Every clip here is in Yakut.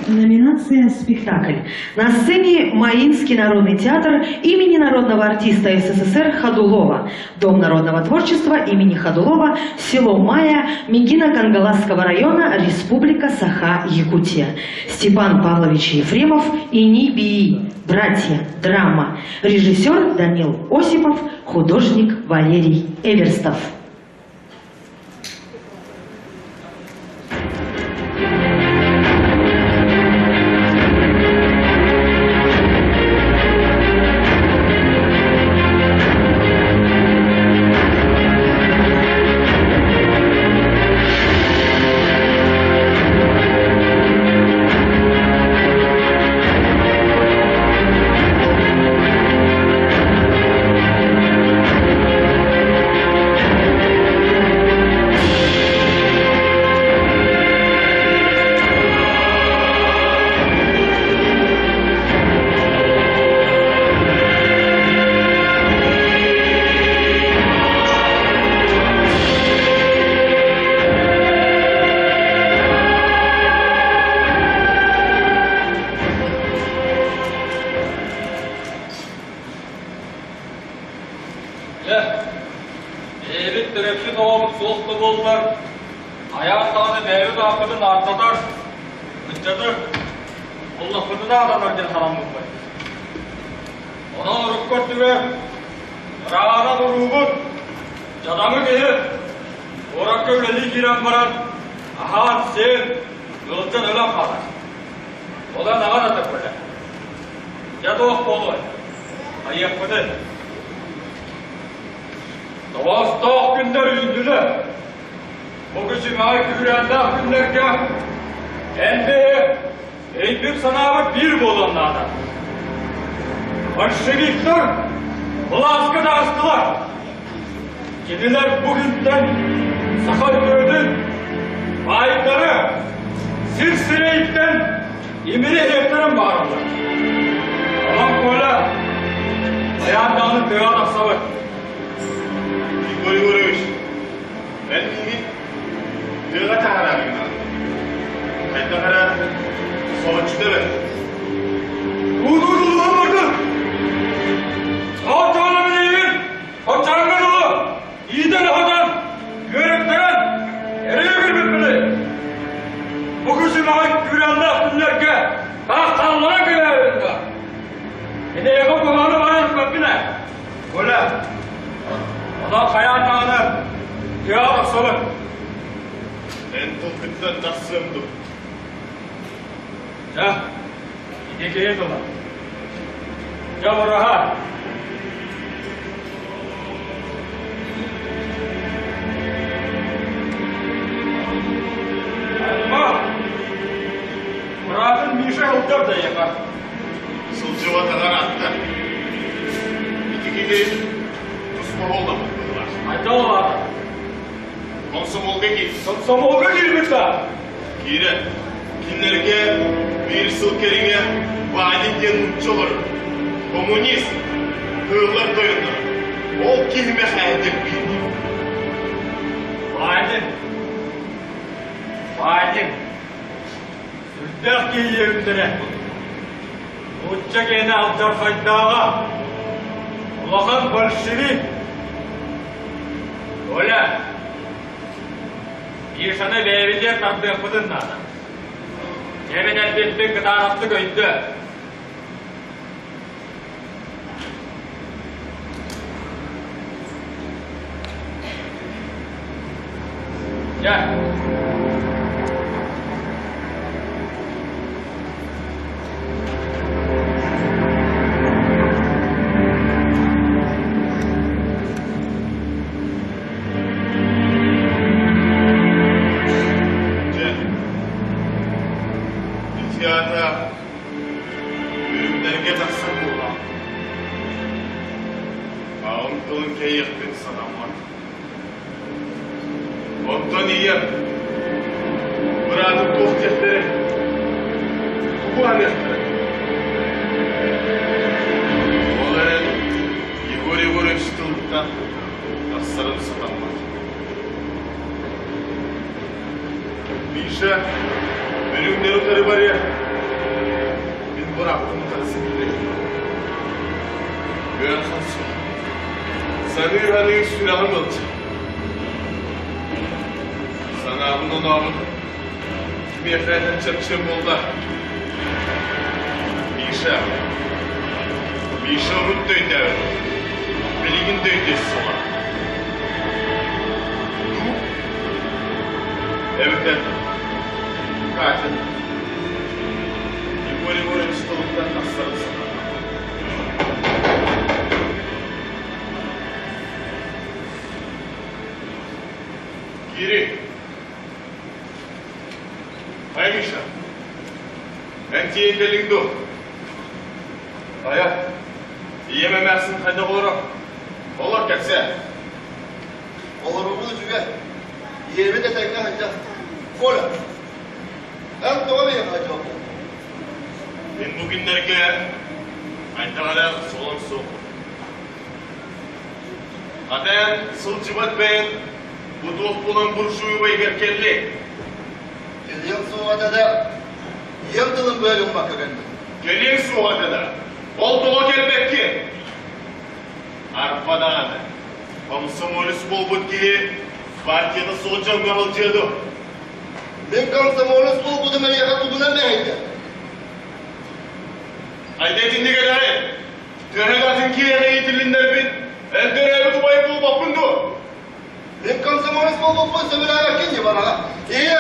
Номинация «Спектакль». На сцене Маинский народный театр имени народного артиста СССР Ходулова, Дом народного творчества имени Ходулова, село Мая, Мегино-Кангаласского района, Республика Саха-Якутия. Степан Павлович Ефремов и Нибии. Братья. Драма. Режиссер Данил Осипов, художник Валерий Эверстов. Дьэ, бэйэбит төрөппүт оҕобут суох да буоллар, хайаан даҕаны бэйэбит ааппытын ааттатар, ыччатар, олохпутун аататар диэн санаммыппыт. Онон урукку өттүгэр ыраана туруубут, дьадаҥы киһи куоракка үлэлии киирэн баран аһаан-сиэн, ыалдьан өлөн хаалар. Ол анаҕа да төккөтө. Дьэ туох буолуой? Айыахпытын. Тоҕоостоох күннэр үүннүлэр. Бу күчүмэҕэй күүрээннээх күннэргэ эн биһи өйбүт-санаабыт биир буолуон наада. Большевиктар былааска таҕыстылар. Кинилэр бу күнтэн саха үтүөтүн, баайдары сир сирэйиттэн имири эһиэхтэрин баҕараллар. Онон Коля, хайаан даҕаны тыаҕа тахсабыт. Егор Егорович, эн миигин тыаҕа таһаарарыҥ наада. Хайдах эрэ соһуччута эбэт. Уудуу баргын! Оччоҕуна билигин оччоҥҥо дылы иитэн-аһатан, үөрэттэрэн эрэй көрбүппүнүй? Бу күчүмэҕэй күүрээннээх күннэргэ таах хаалларан кэлээбитим да? Киниэхэ куһаҕаны баран испэппин ээ. Коля, онон хайаан даҕаны тыаҕа тахсабын. Эн тылгыттан тахсыам дуо? Дьэ, ити киһи тыла. Дьэ, ураһа. Альма, быраатын Миша сылдьар да эйиэхэ. Сылдьыбатаҕар атта. Ити киһи туспа буолламмыт быһыылаах. Айдал аата. Комсомолга киир. Комсомолга киирбит да? Киирэн, кинилэргэ биир сыл кэриҥэ Ваня диэн нуучча олорор. Коммунист, кыыллар тойонноро. Ол киһи мэхээдик биирдии. Ваня, Ваня, сүрдээх киһи диэбиттэрэ. Нуучча киэнэ алдьархайдааҕа, улахан большевик. Оля, Мишаны бэйэбитигэр тардыахпытын наада. Дьэбин эрбиппин кытаанахтык өйдөө. Дьэ. Дьэ, ити аата үрүҥнэргэ тахсар буоллаҕым. Аҕам тылын кэйиэхпин санаммат. Онтон ийэм, быраатым туох диэхтэрэй? Тугу аныахтарай? Ол эрэн Егор Егорович тылыттан тахсарым сатаммат. Миша, үрүҥнэри утары барыа. бырааппын утары сибилигин. Ыарахан суох. Саныы-саныы сүрэҕим ыалдьар. Санаабын онообун кимиэхэ этэн чэпчиэм буолла. Миша. Миша урут да өйдөөбөт. Билигин да өйдүө суоҕа. Дуу? Эбэтэр Катя Егор Егорович тылыттан тахсарын санаата. Кири. Хайа, Миша? Эн тиийэн кэллиҥ дуо? Хайа, ийэм эмээхсин хайдах олорор? Олор кэпсээ. Олоруубут үчүгэй. Ийэбит этэҥҥэ сылдьар. Коля, эн тоҕо миэхэ дьоллоох? Мин бу күннэргэ хайдах эрэ солом суох. Хата эн сылдьыбат бэйэҥ бу туох буолан буржуйубайгар кэлли? Кэлиэм суоҕа этэ да, ийэм тылын быа гыммакка кэллим. Кэлиэҥ суоҕа этэ да, ол тоҕо кэлбэккин? Арба даҕаны, комсомолец буолбут киһи партияны суох дьоҥҥо сылдьыа дуо? Мин комсомолец буолбутум эйиэхэ тугунан мэһэйдэ? Хайда итинник этэҕин? Төһө да атын киһиэхэ иитилиннэрбит, эн төрөөбүт убайым буолбаппын дуо? Мин комсомолец буолбуппун сөбүлээбэккин дии бараҕа. Ийэ,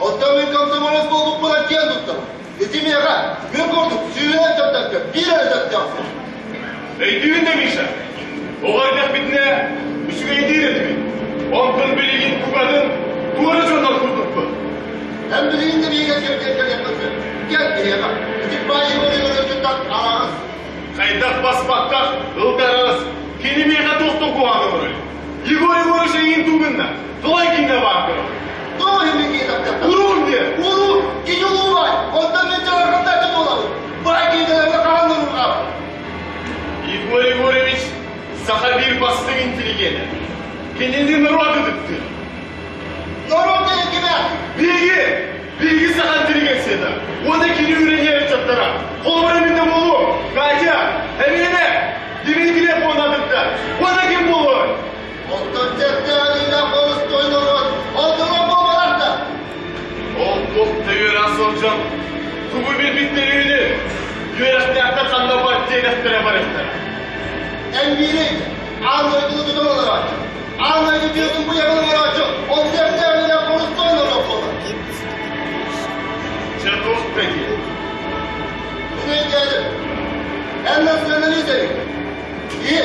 оттон мин комсомолец буолбуппунан киэн туттабын. Ити миэхэ, мин курдук сүүһүнэн сөптөөххө биир эрэ сөптөөх суох. Өйдүүгүн да, Миша? Оҕо эрдэхпитинэ үчүгэйдиир этибит. Онтон билигин букатын туора дьоннор курдукпут. Эн билигин да биһиги кэлиэххэ сөп. Кэл биһиэхэ. Ити баай Егор Егоровичтан араҕас. Хайдах баспакках ылдарарас кини миэхэ туох да куһаҕаны оҥоруй. Егор Егорович эйиин тугунна? Тылай кинне баар көрө. Тоҕо иһин мин киһи таптыахтаах? Уруун диэн. Уруу, кини улуу баай. Онтон мин дьаларҕаттааччы буолабын. Баай киһи хаһан да уруурҕаабат. Егор Егорович саха биир бастыҥ интеллигенэ. Кинини норуот ытыктыыр. Норуот диэн кимэ? Биһиги, биһиги саха интеллигенцията уонна кини үөрэниэ ыччаттара. Холобура мин да буолуом. Катя, эмиэнэ, Дмитрий уонна Уонна ким буолуой? Оттон сэртээҕиилээх холустуой норуот онтулар буолбатах да. Ол туох да үөрэх сылдьан, тугу билбиттэрини үөрэхтээхтэр ханна бар диэтэхтэрэ барыахтара. Эн биирий, аан дойдуну тутан олорооччу. Аан дойду түөтүн буйаҕын оҥорооччу, ол сэртээҕиилээх холустуой норуот буолар. Чэ туох да диэн. Мин өйдөөтүм. Эн националист эбиккин. Ии,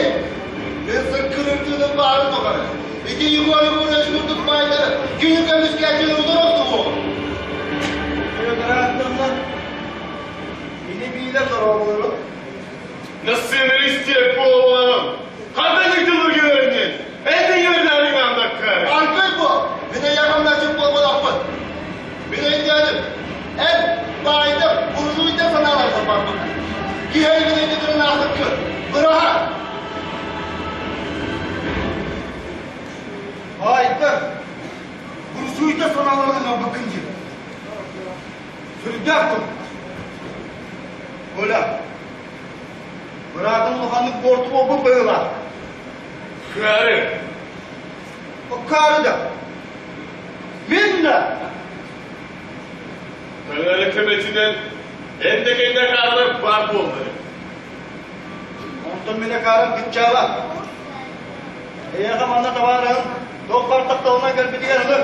мин сыккырыырдыыным баарын тухары, ити Егор Егорович курдук баайдары кини көмүскээччини утары охтубуоҕум. Федерациялар ини биилэр дорооболорун. Националист диэн буолуоҕум. Хантан ыытыллар үөрэннин? Эн да үөрэнээриҥ ааннаккар. Аргый буол, мин эйэҕэмнэчик буолбатахпын. Мин өйдөөтүм. Эн баайдар, буржуйдар санааларыгар барбыккын. Киһи өйгүн аахыккын. Быраһа! Баайдар, буржуйдар санааларынан барбыккын диир. Сүрдээх тыл. Коля, быраатын улаханнык буорту буолбут быһыылаах. Кыары. Кыары да. Мин да. Таҥара көмөтүнэн эн да кэннэ хаалар баар буоллар. Онтон мин акаарым кыччаала. Эйиэхэ манна табаарыһын туох баар тапталынан кэлбитигэр ылыр.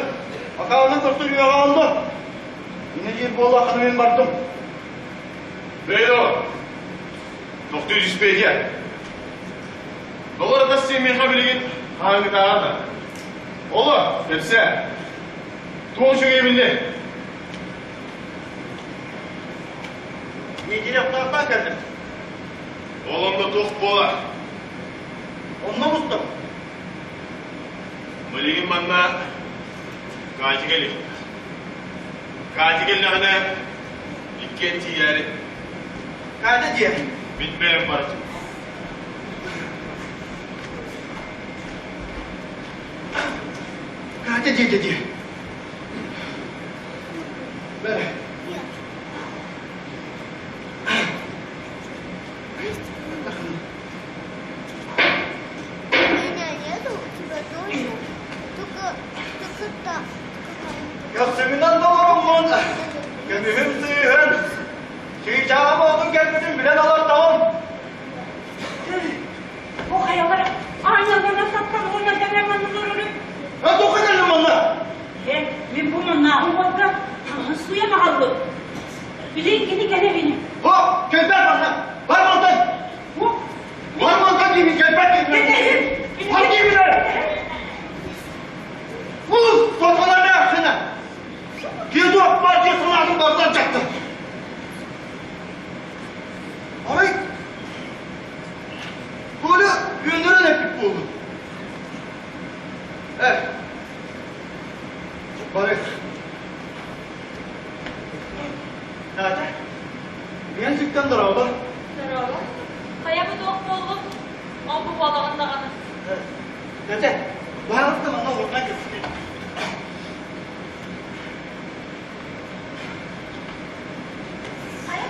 Акаанын көрсөн үөҕэ онно. Инньэ диир буоллаххына мин бардым. Бэйо, тохтуу түспэйдиэ. Доллар атас миэхэ билигин хаһааҥҥытааҕар да. Олор, кэпсээ. Туох үчүгэй биллэ? Дмитриевтаахтаан кэллим. Ол онно туох буолар? Онно мустум. Билигин манна Катя кэлиэх. Катя кэллэҕинэ иккиэн тиийээри. Катя диэн? Мин бэйэм барытым. Катя диэтэ дии. Бэрэ. кэлбитин билэн олордоҕум. Бу хайалар аанньалларынан таптан уонна кэлэн манна олорорун. Эн туохха кэллиҥ манна? Э, мин бу маннааҕы уолга таҥаһын сууйан аҕаллым. Билигин кини кэлэр ини. О, кэлбэт манна! Бар мантан! Бар мантан диибин, кэлбэт диибин! Бар диибин! Уус, соталар сына! Киһи партия санаатын барытын алдьатта. Арай, Коля үөннэрэн эппит буоллун. Э, бары. Катя, мен сүктэн дорообо. Дорообо. Хайа бу туох буоллун? Ол бу буолаҕын даҕаны. Катя, баһаалыста манна олорунан кэпсэтиим. Хайа?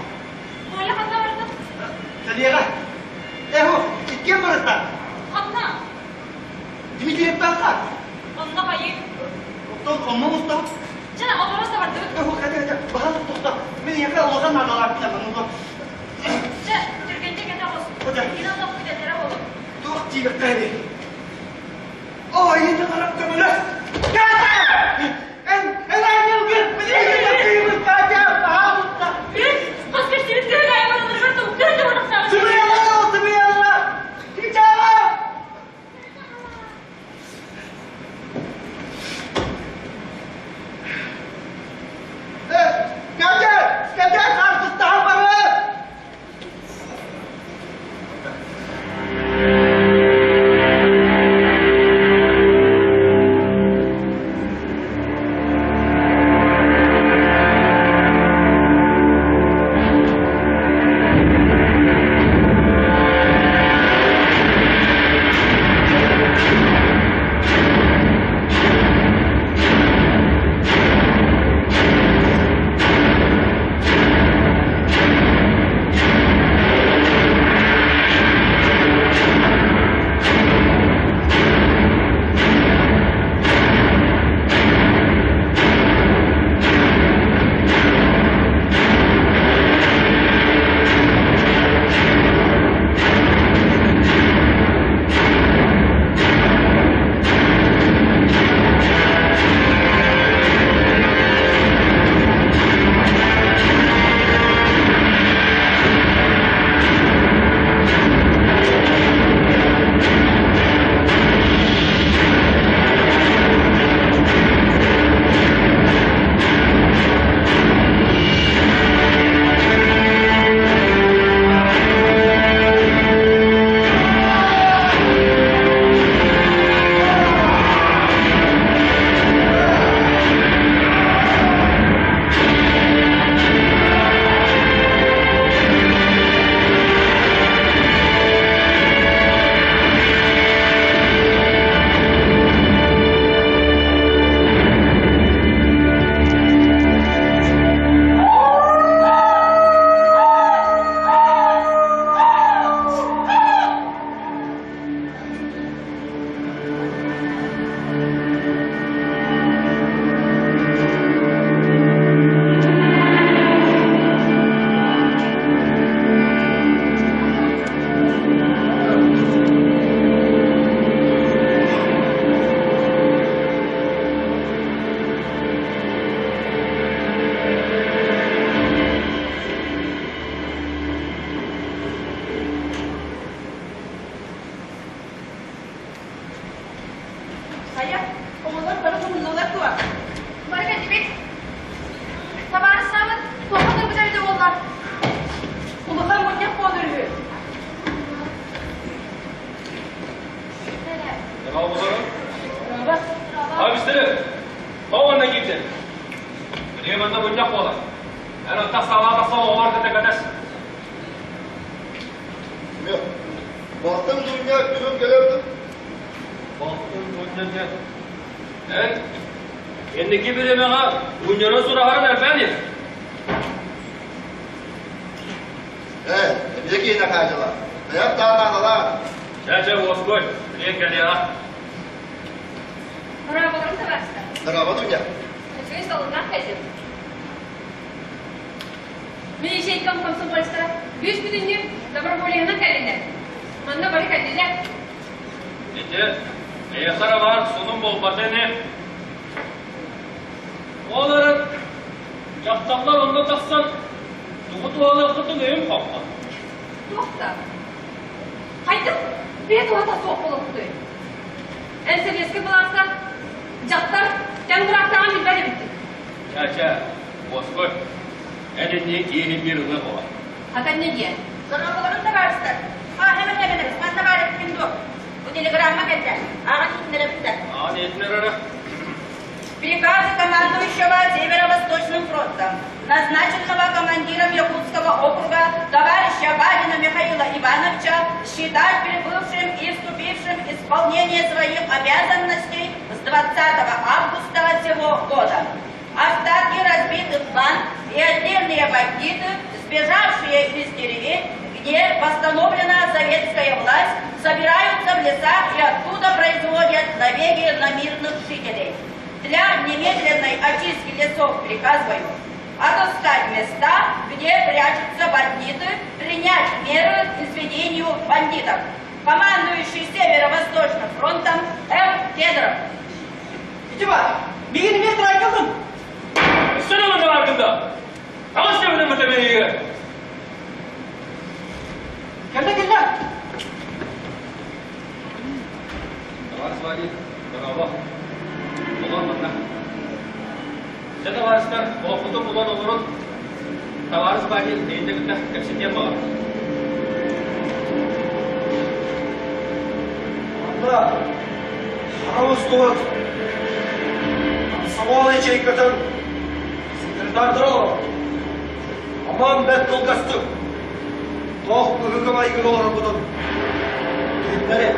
Коля ханна барда? Кэлиэҕэ. Эһу, иккиэн барыста. Ханна? Дмитриевтаахха. Онно хайыы? Оттон онно мустабыт. Чэ, олоро сабардыбыт. Эһу, кэтэ, кэтэ, баһаалыста тохто. Мин эйиэхэ улахан наадалаахпын манна. Чэ, түргэнник этэ оҕус. Кини онно күүтэллэрэ буолуо. Туох диэххэ Ой, таҥарам көмөлөс! Катя! Эн, эн ангелгын! Билигин Катя! Пожалуйста! Хос көстүбүт күһүн айаманыларыгар тугуктар да барахсаҕын. Сымыйалара, сымыйалара! Чичаҕа! Катя! Катя, хартыстаһан барыт! Хайа, оҕолор бары хомуннулар дуо? Бары кэллибит. Табаарыстаабыт туохха турбут эбитэ буолла? Улахан мунньах буолар үһү. Абистері, тоғанна киирдин. Билигин манна мунньах буолар. Эн оттах саалаах тахсан оҕолор кытта кэтэс. Балтым Дуня бүгүн кэлэр Балтым Дуня диэн. Эн инники бириэмэҕэ Дуняны сураһарын элбээн ис. Ээ, эмиэ киһинэ хаачыла. Бэйэм таатаналаах. Чэ, чэ, уоскуй. Билигин кэлиэҕэ. Браво, табаарыстар. Здорово, Дуня. Үчүгэй солуннаах кэллим. Мин ячейкам комсомольстара бүүс бүтүннүү доброволиһынан кэллилэр. Манна бары кэллилэр. Ити эйиэхэ эрэ баар сонун буолбата ини. Ол эрэн дьахталлар онно тахсан тугу туһалыаххытын өйүм хоппот. Туох да? Хайдах бэйэ туһата суох буолуохпутуй? Эн сэбиэскэй былааска дьахтар тэҥ бырааптааҕын билбэт эбиккин. Чэ-чэ, уоскуй. Эн иннии киһи биир ылыа буолар. Хата инньэ диэн. Дорооболорун табаарыстар. Хаһан эмэ ханна баар эппин дуо? Бу телеграмма кэллэ. Ааҕан иһитиннэрэбиттэр. Ааҕан иһитиннэр эрэ. Приказы командующего Северо-Восточным фронтом, назначенного командиром Якутского округа товарища Бабина Михаила Ивановича считать прибывшим и вступившим в исполнение своих обязанностей с 20 августа сего года. Остатки разбитых банд и отдельные бандиты, сбежавшие из деревень, где восстановлена советская власть, собираются в лесах и оттуда производят набеги на мирных жителей. Для немедленной очистки лесов приказываю отыскать места, где прячутся бандиты, принять меры к изведению бандитов. Командующий Северо-Восточным фронтом М. Кедров. Ити бар. Мигин эмиэ трайкалым. Өссө да манна бааргын да? Таҕыс дьэбинэн мэтэмэйигэ. Кэллэ кэллэ. Товарищ Валид, дорообо. Олор манна. Дьэ, табаарыстар, олохпутун булан олорун. Табаарыс Валид эйиндэ кытта кэпсэтиэн баҕар. Манна хара устубут комсомол ячейкатын секретардара олорор. Аман бэрт кылгастык туох быһыыга-майгыга олорорбутун иһитиннэри.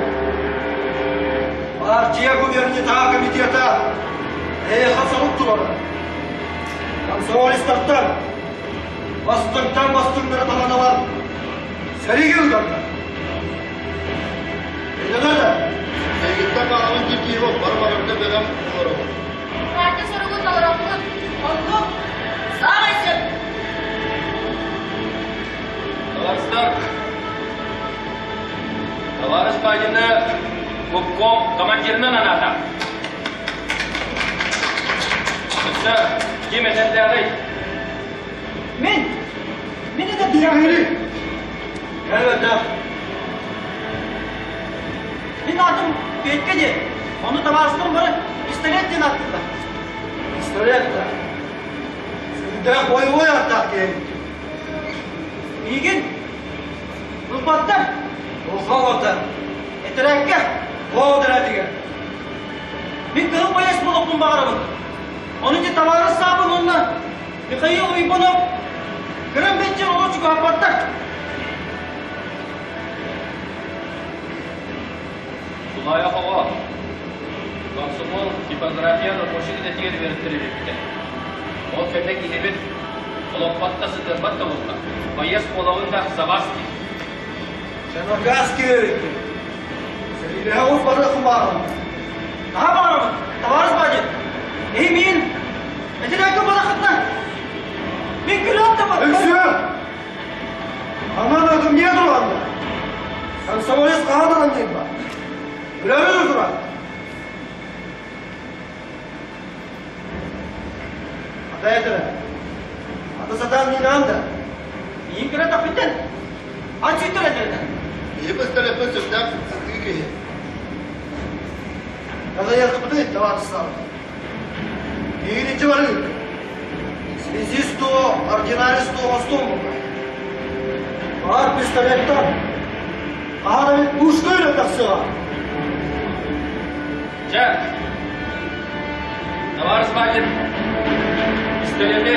Партия губернитаа комитета эйиэхэ сорук туруорар. Комсомолистартан бастыҥтан бастыҥнары талан ылан сэриигэ ыыталлар. Өйдөнөр да? Эйигиттэн баҕабын киргиибин, бары барарга бэлэм олоробун. Партия соругун толороммут. Оннук. Саамай сөп. Товарищтар, товарищ Бадина губком командирынан анаата. Өссө ким этэрдээҕий? Мин! Мин этэрдээҕий! Кэлбэтэх. Мин аатым Петька диэн. Ону табаарыстарым бары пистолет диэн ааттыыллар. Пистолет да? Сүрдээх бойобуой ааттаах киһи. Миигин ылбаттар. Туохха ылбаттар? Этэрээккэ, туох этэрээтигэр. Мин кыһыл байыас буолуохпун баҕарабын. Ону ити табаарыс саабын уонна Михаил Уйбанов кырам бэччэ олох чугаһаппаттар. Тулаайах оҕо комсомол типография рабочий идэтигэр үөрэттэрибиппитэ. Ол кэннэ киһибит олоппот да сытыарбат да буолла. Байыас буолабын да сабаас дии. Сенокас киһи Сэриилэһэ ус барыаххын баарым. Наһаа баҕарабын, табаарыс Бадин. Эһи миин этирээккэ балахытна. Мин күлүөх да Өксүө! Аман атым не турғанда? Комсомолец хаһан анньыйба? Үләре турар. Ата этэрэ. Ата сатаан миинаан да. Миин кыра тахпыттан. Ат сүттэр этэрэ. Киһи пистолеппын сүрдээх сытыы киһи. Казаяркыбыты табаарыстар. Кииричи барыы. Связист дуо, ординарец дуо оҥостуом буолла. Баар пистолеттан хаһан эмит пушка өлөн тахсыаҕа. Дьэ, товарищ Бакин, пистолеты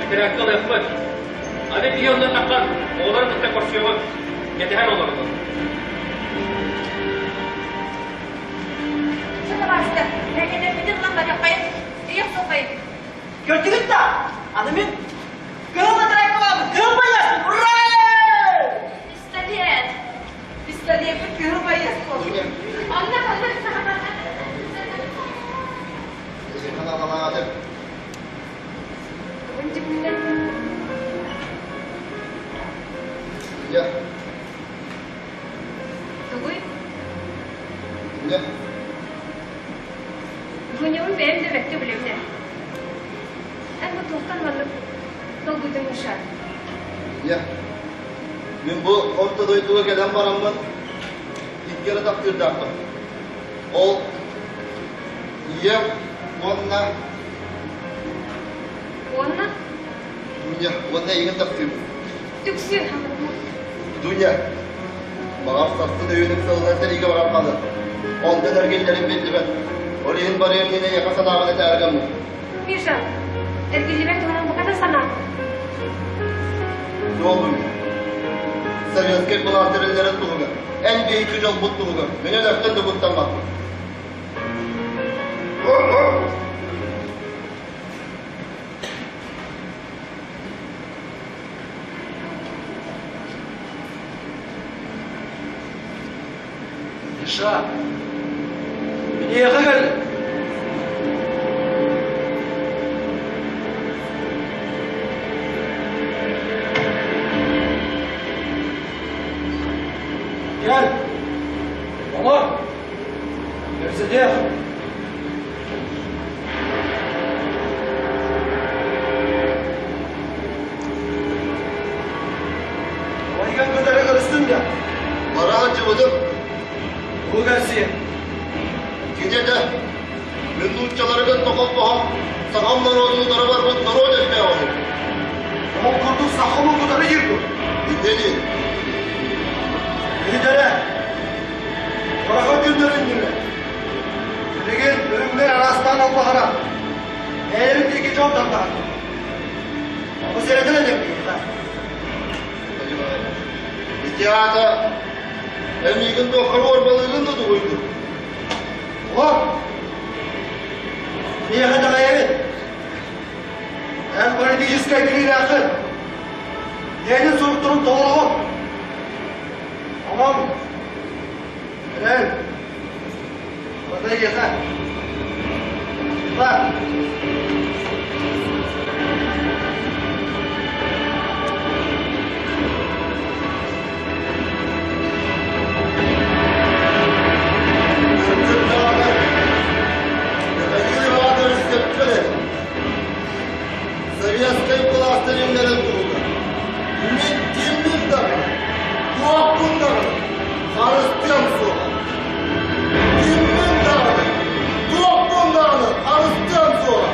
этэрээккэ ылыахпыт. Аны киһи онно таххан, оҕолору кытта көрсүөҕүм, кэтэһэн олордум. Чэ, табаарыстар, бэйэлэрбитин ылан барыаххайын, ыйах суоххайын. Көрдүгүт да, аны мин кыһыл батарейкалаабын, кыһыл байыаспын, ура! Пистолет! Пистолеппит кыһыл байыас буолбут. Онно Эһиэхэ наадалаах этим. Дуня. Тугуй? Дуня. Дунябын бэйэм да бэркэ билэбин ээ. Эн бу туохтан маннык долгуйдуҥ Миша? Дуня, мин бу орто дойдуга кэлэн бараммын икки эрэ таптыырдаахпын. Ол ийэм уонна Уонна? Дуня, уонна эйигин таптыыбын. Түксү. Дуня, баҕар сарсын өйүнүк сылынан сэриигэ барар хаалыа. Онтон эргиллэрин биллибэт. Ол иһин барыам диэн эйиэхэ санааҕын этээри гыммыт. Миша, эргиллибэт туһунан буката санаа. Суол Дуня. Советскай былаас тэриллэрин туһугар, эн биһикки дьолбут туһугар, мин өлөртөн да куттаммаппын. Миша, миэхэ кэл. Кэл. Олор. Кэпсэтиэх. Ойган кытары көрүстүм да. Бара сылдьыбытым. Бу кэлсиэ. Кини этэ, мин нууччаларыгар тохолбоһон, сахам норуотун утары барбыт норуот элбэх оһу. Ол курдук сахамы кытары киирбит. Инньэ диир. Киһитэрэ, Ыарахан күннэр иннилэр. Билигин үрүҥнэр араастаан албаһара, бэйэлэрин диэки дьон тардаһар. Ону сэрэтэн этим киһиэхэ. Ити аата эн миигин туохха уорбалыыгын да тугуйдун? Олор! Миэхэ итэҕэйэбит. Эн политическай билиилээххин. Ленин суруктарын толороҕун. Онон Эрэл, Вода эйиэхэ. Бар. Кырдьык даҕаны, Михаил Иванович сөпкө этэр. Советскай былаас тэриллэрин туһугар мин киммин даҕаны, туохпун даҕаны харыстыам суоҕа. Киммин даҕаны, туохпун даҕаны харыстыам суоҕа.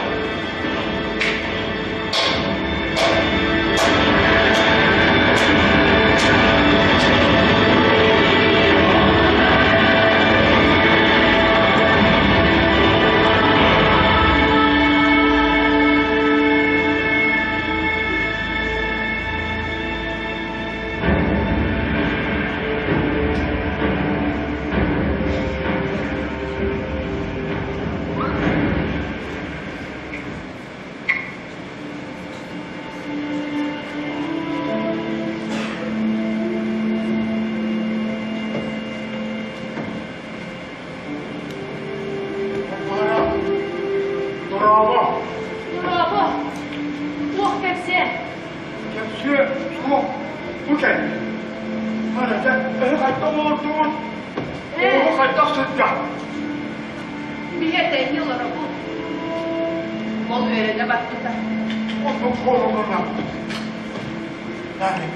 Дорообо. Дорообо. Туох кэпсээ? Кэпсиэ суох. Бу кэллэ. Арата, эһи хайдах олордугут? Оҕо хайдах сылдьар? Биһи этэҥҥэ олоробут. Ол үөрэнэ барбыта. Оннук буолумуна. Дани,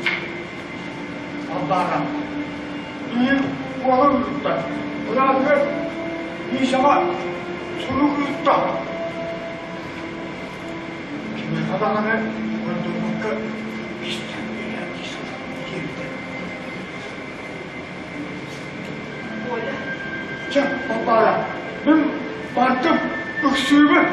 Алдаара, Биир уолун ыытта. Ыраатыгар Мишаҕа сурук ыытта. Кимиэхэ даҕаны көрдөрбөккө истэн биэрээр дии сылдьан диэбитэ. Коля. Чэ, Балбаара, мин бардым, ыксыыбын.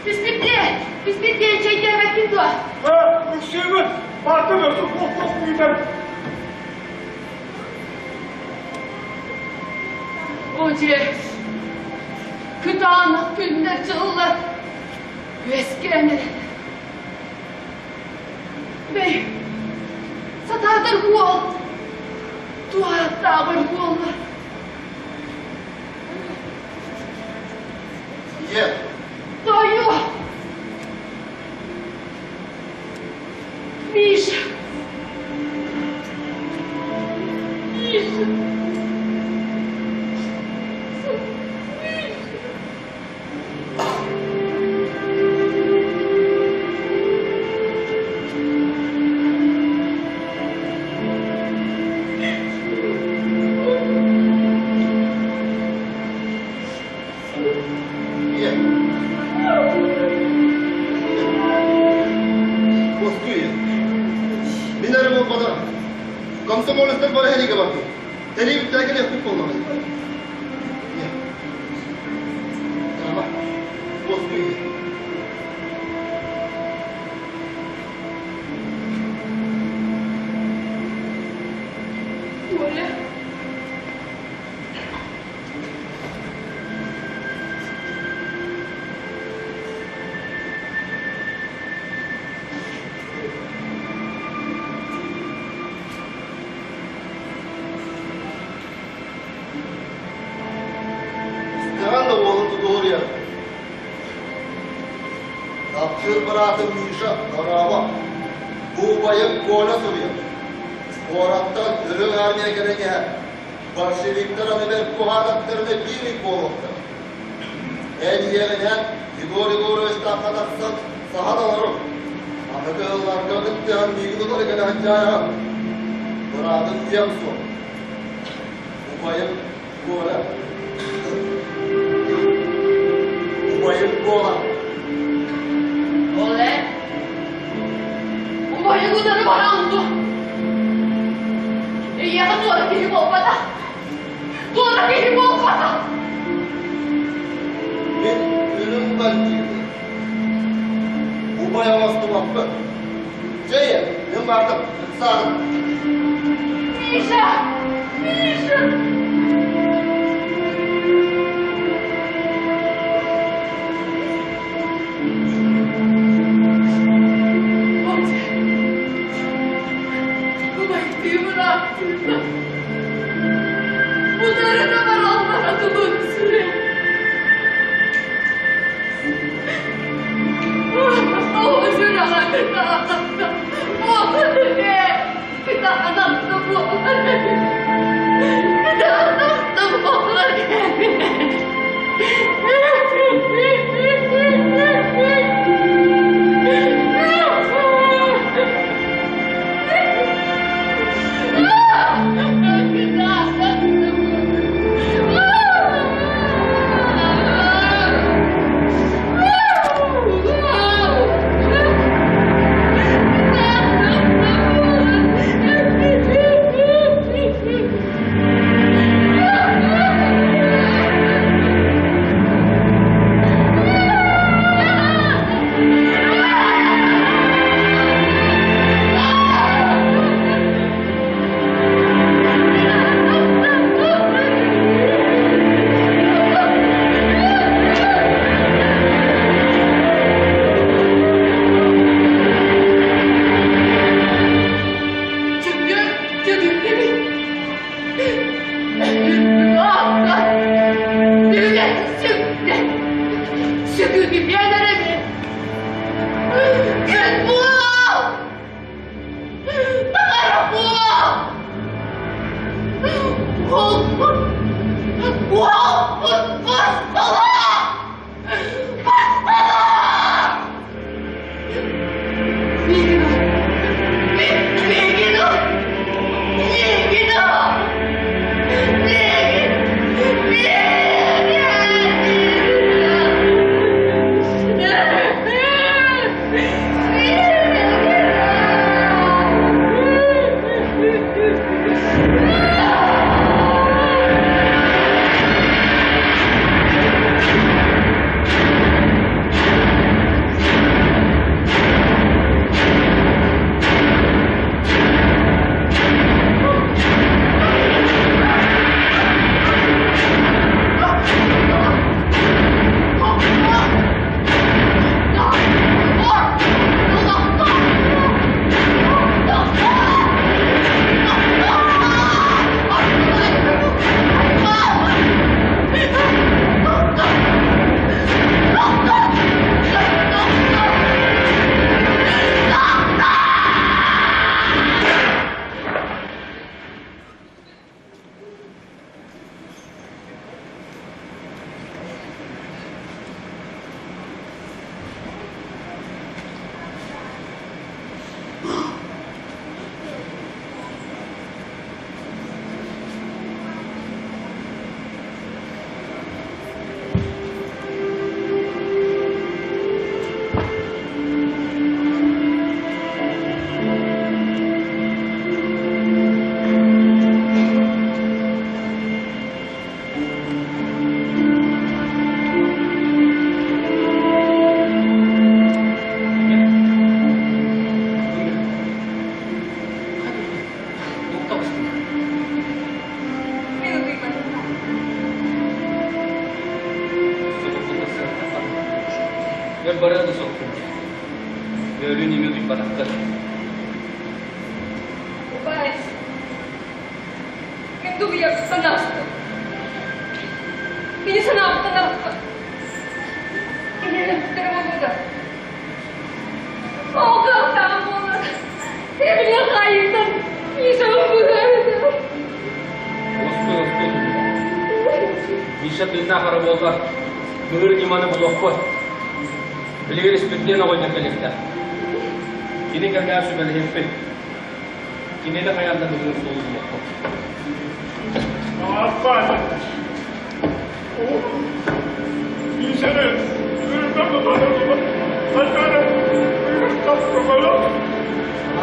Түспүттээ, түспүттээ, чэйдээбэккин дуо? Ээ, ыксыыбын, бардым өссө туох-туох күүтэр. О дьэ, кытаанах күннэр-дьыллар үөскээн эрэллэр. Бэй, сатаатар уол, туһааттааҕар буолла. Ийэ. Тойуо! Ийэ. Уоскуй ийэ. Мин эрэ буолбатах. Комсомолецтар бары сэриигэ бардылар. Сэрии бүттэҕэ кэлиэхпит буоллаҕа. Ийэ. Ытаама. Уоскуй ийэ. Оля. Истэҕин да уолун тутуһуруйар. Таптыыр быраатым Миша дорообо. Бу убайым Коля суруйар. Куораттан Үрүҥ Армия кэлэн иһэр. Большевиктар аны бэрт куһаатахтарына биир ый буолуохтара. Эн ийэҕинэн Егор Егоровичтаахха тахсан саһан олоруҥ. Аны кыһылларга кыттыһан миигин утары кэлэ сылдьаайаҕын. Быраатым ийэм суох. Убайым Коля. Убайым Кола. Ол эн убайыҥ утары бараҕын дуо? Эйиэхэ туора киһи буолбатах. Туора киһи буолбатах. Мин үрүҥ бандьыыппын. Убай оҥостубаппын. Дьэ ийэ, мин бардым, ыксаатым. Миша! Миша! Убайдыы бырааттыыта. Утарыта бараллара тугун сүрэй. Оо, сүрэҕэ кытаанахта. Кытаанахта буолар эбит. Кытаанахта буолар эбит. Өр барыа да суохпун дии. Бөөлүүн имэ утуйбатаххыт. Убай, мин дугуйарбыттан аастым. Кини санаабыттан арахпат. Кинини өлбүттэрэ буолуо да. Ол кыахтааҕым буоллар, Эбилиэ хаайыыттан Мишаҕын быыһаабыта. Уоскуй, уоскуй. Миша тыыннаах эрэ буоллар, быһыр ньыманы булуохпут. Билигин Испирдиэн оҕонньор кэлиэхтээх. Кини кэмҥэ сүбэлэһиэхпит. Кинини хайаан да быһыыр суолу булуохпут. Аппаат. Мишаны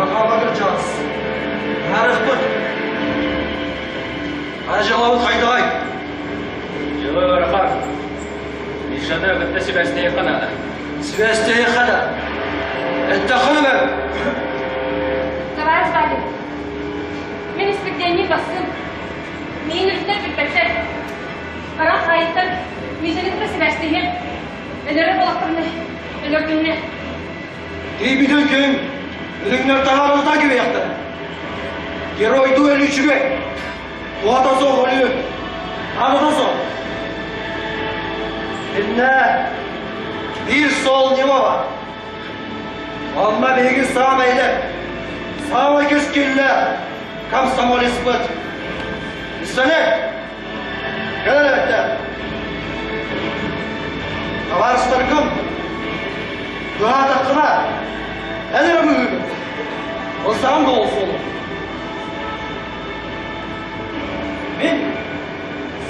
Арҕаабатыр чаас. Быһаарыахпыт. Ара дьыалабыт хайдаҕай? Дьыала ыарахан. Мишаны кытта сибээстэһиэххэ наада. Сибээстэһиэххэ да. Эттэххэ да Товарищ Вадим, мин испирдиэнньик бассым. Миин үрдүнэн билбэттэр. Хара хаайыттан Мишаны кытта сибээстэһиэм. Өлөрө буолахтарына, өлөрдүннэ. Тиийбитин күн үрүҥнэр таһаарыыта кэбиһиэхтэрэ. Геройдуу өлүү үчүгэй. Туһата суох өлүү. Аныта суох. Иннэ биир суол ньыма бар. Онно биһиги саамай эдэр, саамай кэскиллээх комсомолецпыт. Истэнэ, кэлэр эбэттэр. Табаарыстаргым, быһаатаххына, эн эрэ быһыыгын. Ылсаҕын да ол суолу. Мин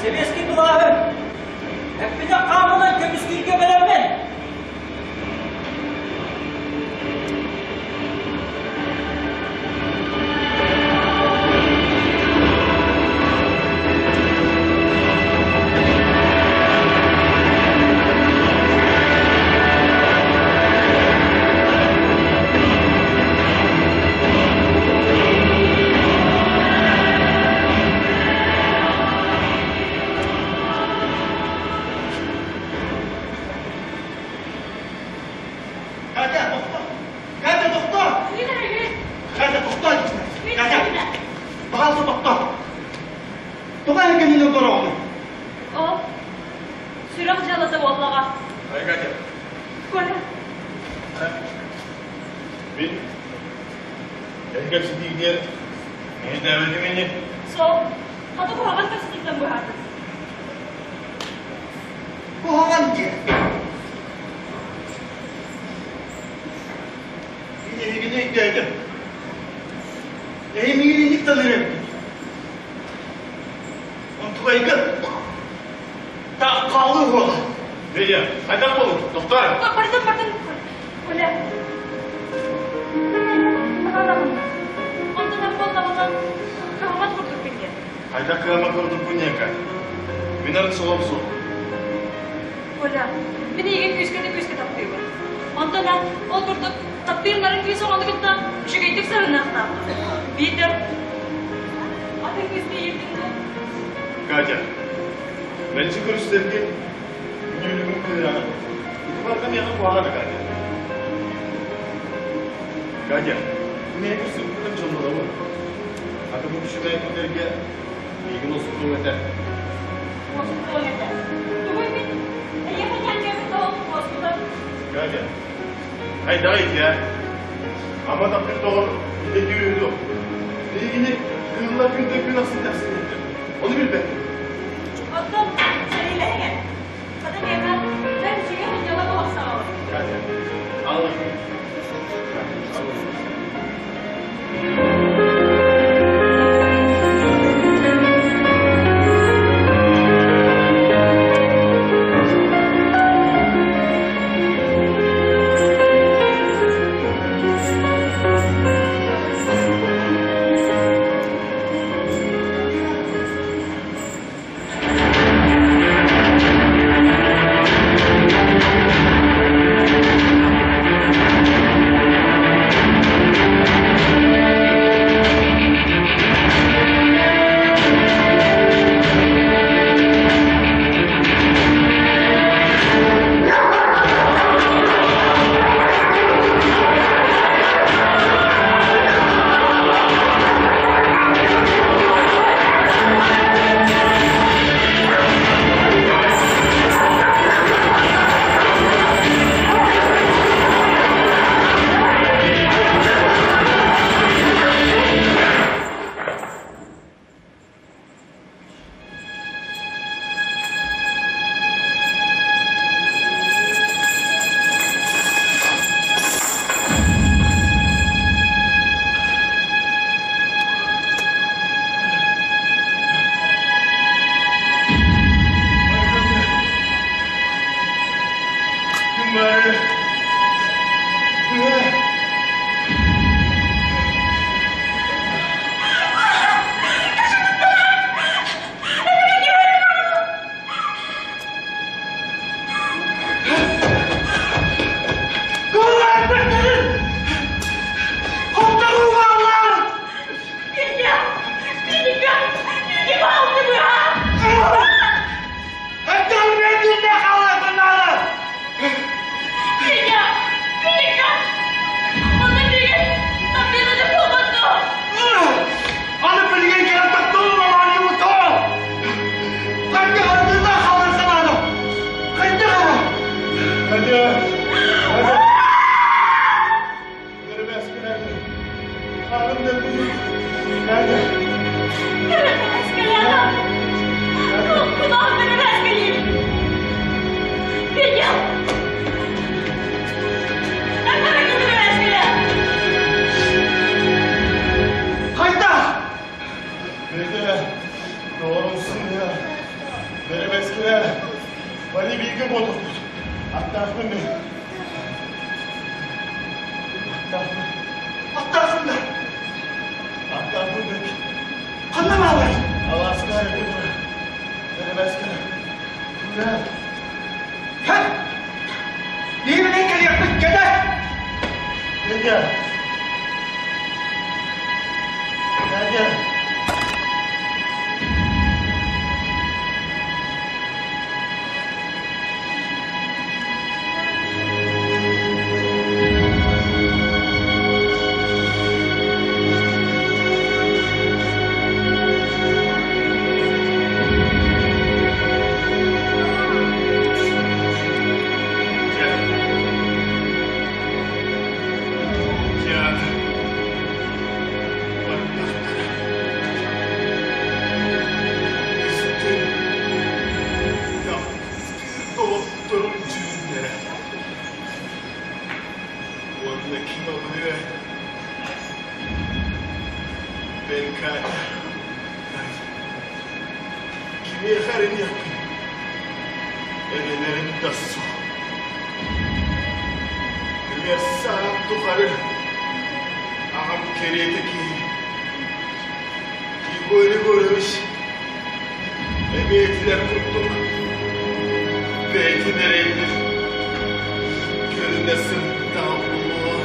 сэбиэскэй былааһы эппитэх хаамынан көмүскүүргэ бэлэммин. Катя, тохтоо! Катя, тохтоо! Катя, тохтоо! Катя, пожалуйста, тохтоо! Тоҕо эһэкэниин олороҕунуй? Ол сүрэх дьыалата буоллаҕа. Ай, Катя. Коля. Мин эһэкэм ситиигинэр мэһэйдээбэтим ини. Сол, хата куһаҕан кэпсэтииттэн быһаатым. Куһаҕан диэн. Мин эһигини өйдөөтүм. Эһи миигин инник саныыр эбиккит. Онтукайгын таах хаалыы уола. Федя, хайдах буолуҥ? Тохтоо. Бардым, бардым. Коля. Онтон буоллаҕына, кыһаммат курдукпун диэн. Хайдах кыһаммат курдукпун диэн Катя. Мин арын солом суох. Коля, мин эйигин күүскэ да күүскэ таптыыбын. Онтон эн ол курдук таптыыр нарын кыыс оҕону кытта үчүгэйдик сырыныахтаахпын. Биитэр атын кыыс тиийэргин дуу? Катя, мэлдьи көрүстэргин нүөлүгүн кыыраҕын. Ити барыта миэхэ куһаҕана, Катя. Катя, мин эйигин көрсүбүппүттэн дьоллонобун. Аты бу үчүгэй күннэргэ миигин уоскутуоҥ этэ. Уоскутуоҥ этэ. Тугуй мин эйиэхэ ньээҥкэбин тоҕо уоскутан? Катя, хайдаҕый ити ээ? Ама таптыыр доҕор ити үһү дуо? Биһигини кыыллар күнтэн күн ахсын тэхсиннэрдэр. Ону билбэппин. Оттон сэриилэһиҥ эн. Хата миэхэ бэрт үчүгэй сынньалаҥ олох саҕалар. Катя, аллах. Катя, аллах. Бары Аны билигин кэлэн тохтолун оонньуутоо! Хайдах ардыына хаалар санаана? Хайдах ара? Катя! Катя! Көрүбэскилэрди. Ханым да Катя! Хайдах? Петя, doğrulsun ya. Бэрэбэскилэр, бары бииргэ буолуохпут. Аттаахпын мен. Аттаахпын. Аттаахпын да. Аттаахпын бек. Ханна баалар? Алааска эргэ тура. Бэрэбэскилэр. Тура. Һэ! Бииринэн кэлиэхпит кэтэ! Петя. Катя. Петя. Баттахтара. Истин. Таптыыр доҕотторум дьүһүннэрэ. Уонна ким абырыа? Бэл Катя. Катя. Кимиэхэ эрэниэхпин? Эрэнэрим да суох. Үгэр саам тухары аҕам кэриэтэ киһи. Егор Егорович эмиэтилэр курдук бэйэтин эрэйдир көрүнэ сырыттаҕа буолуо.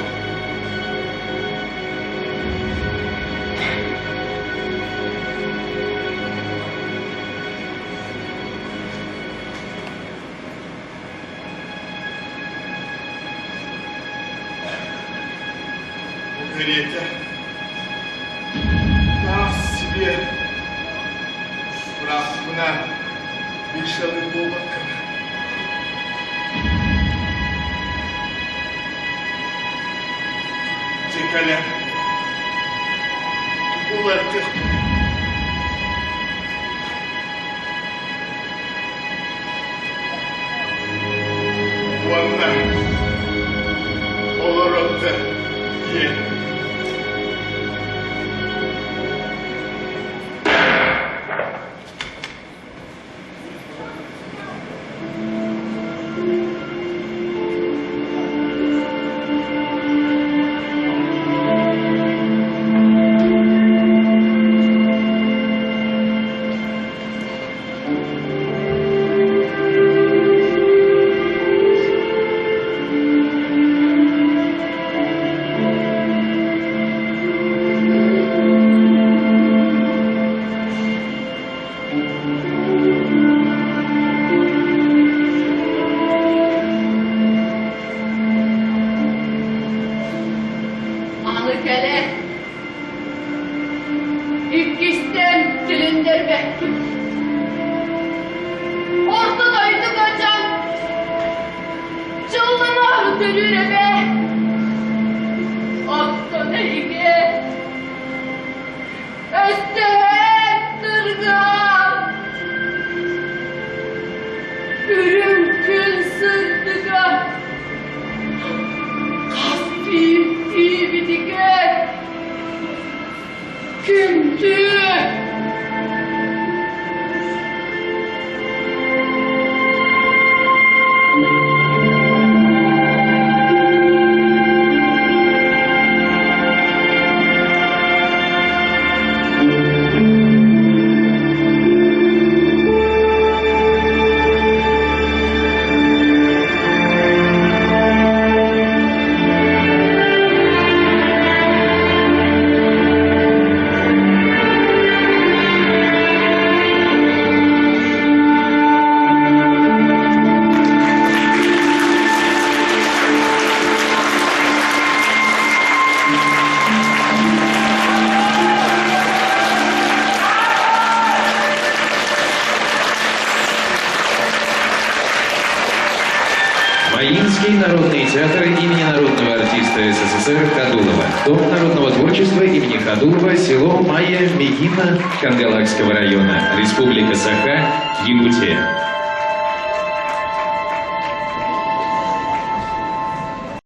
Бу кэриэтэ таах сибиэ бырааппына Мишалыын буолбаккын. Дьэ кэлэн тугу уларытыахпын Уонна олорон да диэн. Аны кэлэн иккистээн тилиннэрбэккин. Орто дойдуга дьон дьылланаары төрүүр эбээ. Оттон эһиги өстөһөн кыргыһан үрүҥ күн сырдыга хас биирдиибитигэр күндү. Маинский народный театр имени народного артиста СССР Хадулова. Дом народного творчества имени Хадулова, село Майя Мегина Кангалакского района, Республика Саха, Якутия.